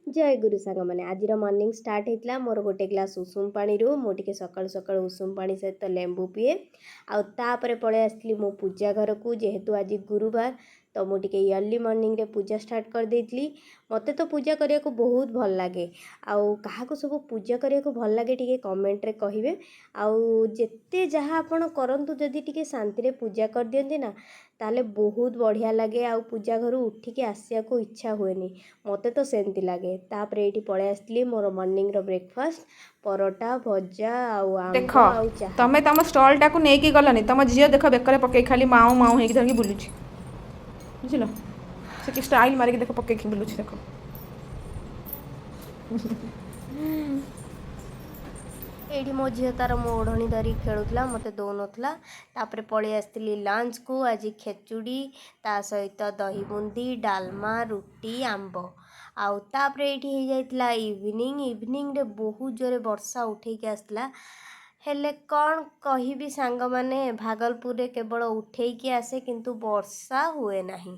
ଜୟ ଗୁରୁ ସାଙ୍ଗମାନେ। ଆଜିର morning start ହେଇଥିଲା ମୋର ଗୋଟେ ଗ୍ଲାସ୍ ଉଷୁମ ପାଣିରୁ। ମୁଁ ଟିକେ ସକାଳୁ ସକାଳୁ ଉଷୁମ ପାଣି ସହିତ ଲେମ୍ବୁ ପିଏ। ଆଉ ତାପରେ ପଳେଇ ଆସିଥିଲି ମୁଁ ପୂଜା ଘରକୁ। ଯେହେତୁ ଆଜି ଗୁରୁବାର, ତ ମୁଁ ଟିକେ ଅର୍ଲି ମର୍ଣ୍ଣିଂରେ ପୂଜା ଷ୍ଟାର୍ଟ କରିଦେଇଥିଲି। ମୋତେ ତ ପୂଜା କରିବାକୁ ବହୁତ ଭଲ ଲାଗେ। ଆଉ କାହାକୁ ସବୁ ପୂଜା କରିବାକୁ ଭଲ ଲାଗେ, ଟିକେ କମେଣ୍ଟରେ କହିବେ। ଆଉ ଯେତେ ଯାହା ଆପଣ କରନ୍ତୁ, ଯଦି ଟିକେ ଶାନ୍ତିରେ ପୂଜା କରିଦିଅନ୍ତି ନା, ତାହେଲେ ବହୁତ ବଢ଼ିଆ ଲାଗେ ଆଉ ପୂଜା ଘରୁ ଉଠିକି ଆସିବାକୁ ଇଚ୍ଛା ହୁଏନି। ମୋତେ ତ ସେମିତି ଲାଗେ। ତାପରେ ଏଇଠି ପଳେଇ ଆସିଥିଲି ମୋର ମର୍ଣ୍ଣିଂର ବ୍ରେକଫାଷ୍ଟ, ପରଟା, ଭଜା ଆଉ ଦେଖ। ଆମ୍ବ ଆଉ ଚାହା। ତମେ ତମ ଷ୍ଟଲ୍ଟାକୁ ନେଇକି ଗଲନି, ତମ ଝିଅ ଦେଖ ବେକରେ ପକେଇ ଖାଲି ମାଉଁ ମାଉଁ ହେଇକି ଧରିକି ବୁଲୁଛି, ବୁଝିଲ? ସେ କି ଷ୍ଟାଇଲ୍ ମାରିକି ଦେଖ, ପକେଇକି ବୁଲୁଛି ଦେଖ। ଏଇଠି ମୋ ଝିଅ ତାର ମୋ ଓଢ଼ଣୀ ଧରିକି ଖେଳୁଥିଲା, ମୋତେ ଦେଉନଥିଲା। ତାପରେ ପଳେଇ ଆସିଥିଲି ଲଞ୍ଚକୁ। ଆଜି ଖେଚୁଡ଼ି, ତା ସହିତ ଦହି ବୁନ୍ଦି, ଡାଲମା, ରୁଟି, ଆମ୍ବ। ଆଉ ତାପରେ ଏଇଠି ହେଇଯାଇଥିଲା ଇଭିନିଂ। ଇଭିନିଂରେ ବହୁତ ଜୋରେ ବର୍ଷା ଉଠେଇକି ଆସିଥିଲା। ହେଲେ କ'ଣ କହିବି ସାଙ୍ଗମାନେ, ଭାଗଲପୁରରେ କେବଳ ଉଠେଇକି ଆସେ, କିନ୍ତୁ ବର୍ଷା ହୁଏ ନାହିଁ।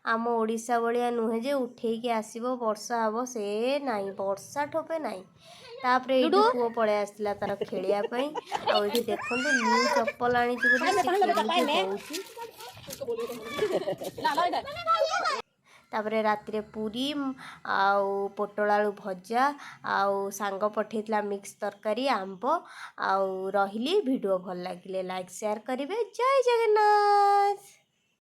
ଆମ ଓଡ଼ିଶା ଭଳିଆ ନୁହେଁ ଯେ ଉଠେଇକି ଆସିବ, ବର୍ଷା ହେବ। ସେ ନାହିଁ, ବର୍ଷା ଠୋପେ ନାହିଁ। ତାପରେ ଏଇଠି ପୁଅ ପଳେଇ ଆସିଥିଲା ତାର ଖେଳିବା ପାଇଁ। ଆଉ ଏଇଠି ଦେଖନ୍ତୁ, ନ୍ୟୁ ଚପଲ ଆଣିଛି ବୋଲି ସେ କେମିତି ହେଉଛି। ତାପରେ ରାତିରେ ପୁରୀ ଆଉ ପୋଟଳ ଆଳୁ ଭଜା ଆଉ ସାଙ୍ଗ ପଠେଇଥିଲା ମିକ୍ସ ତରକାରୀ, ଆମ୍ବ। ଆଉ ରହିଲି। ଭିଡ଼ିଓ ଭଲ ଲାଗିଲେ ଲାଇକ୍, ସେୟାର କରିବେ। ଜୟ ଜଗନ୍ନାଥ।